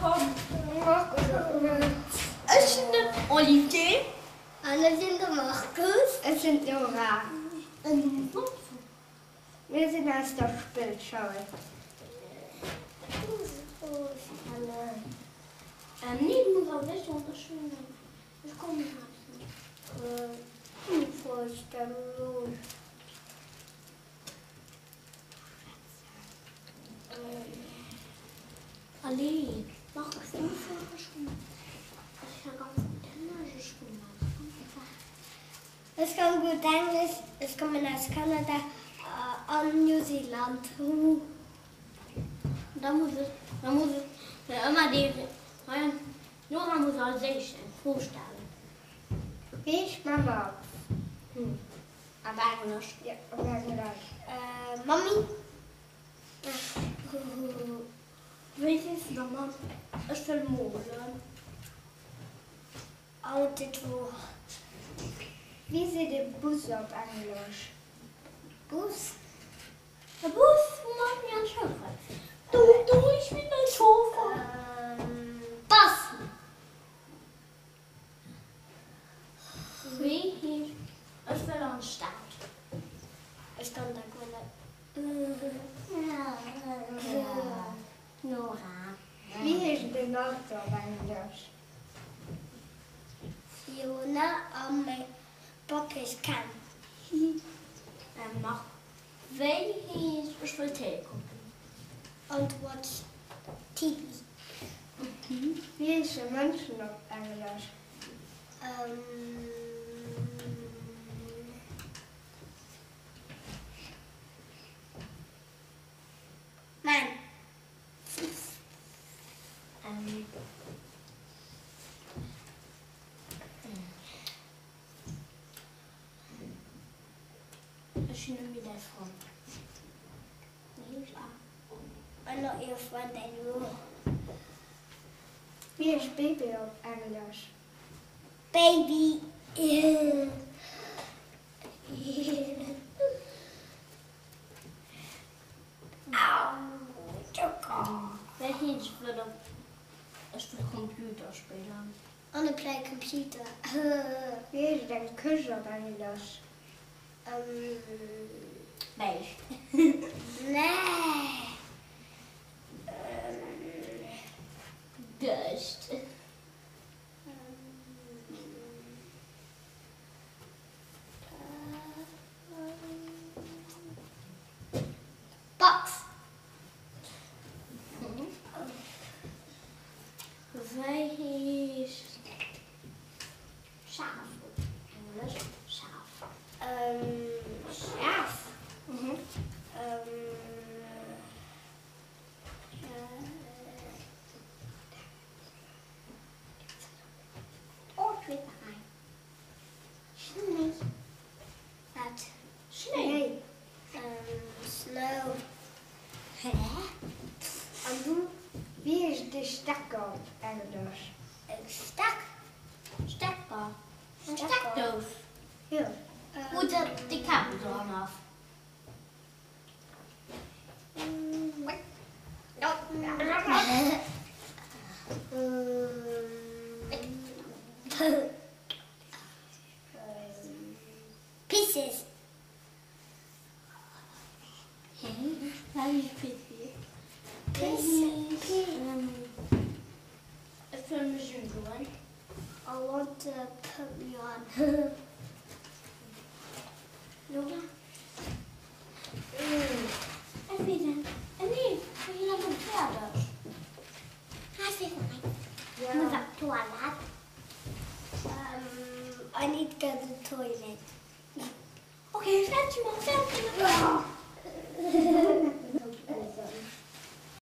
Komm. Ech sinn den Olivier. An ech sinn de Markus. Ech sinn d'Nora. Mir sinn aus der Spillschoul. Ech kann gutt Englesch, ech kommen aus Kanada an New Zealand. Da muss ech, da muss ech ëmmer déi Reihen, Nora muss als éischt eng Fro stellen. Wéi heescht d'Mamm op Op Englesch? Jo, op Englesch. Mummy. Wéi sees de der Mamm, ech wëll molen? I want to draw. Wéi seet ee Bus op Englesch? Bus? E Bus, wou mat mir an d'Schoul fält. Du, du, ich bin dein Chauffeur. Bus. Wéi heescht Ech wëll an d'Stad? Ech kann dat guer net. Nora. Wéi heescht en Auto op Englesch? Fiona a meng Papp heescht Ken. Marc, wéi heescht Ech wëll Télé kucken? And watch TV. Wéi heesche Mënschen op Englesch? Man. Ech sinn net méi däi Frënd. I'm not your friend anymore. Wéi heescht Baby op Englesch? Baby. Wéi heescht Wuert op Ech wëll Computer spillen? I wanna play computer. Wéi heescht eng Këscht op Englesch? Béischt. Nee. Gëscht. Box. Wéi heescht Schaf op Englesch? Schaf. Schaf? Schnéi. Wat? Schnéi. Snow. Hä? An du, wéi heescht de Stecker op Englesch? E Steck? Stecker. Eng Steckdous. Jo. Wou de Kabel dran ass. Pieces. Ech wëll mech undoen. I want to put me on. Nora? Ech weess net. Nee, ech sinn nach net fäerdeg. Ich muss auf d'Toilette. I need to go to the toilet. Ok, fäerdeg gemaach, fäerdeg gemaach.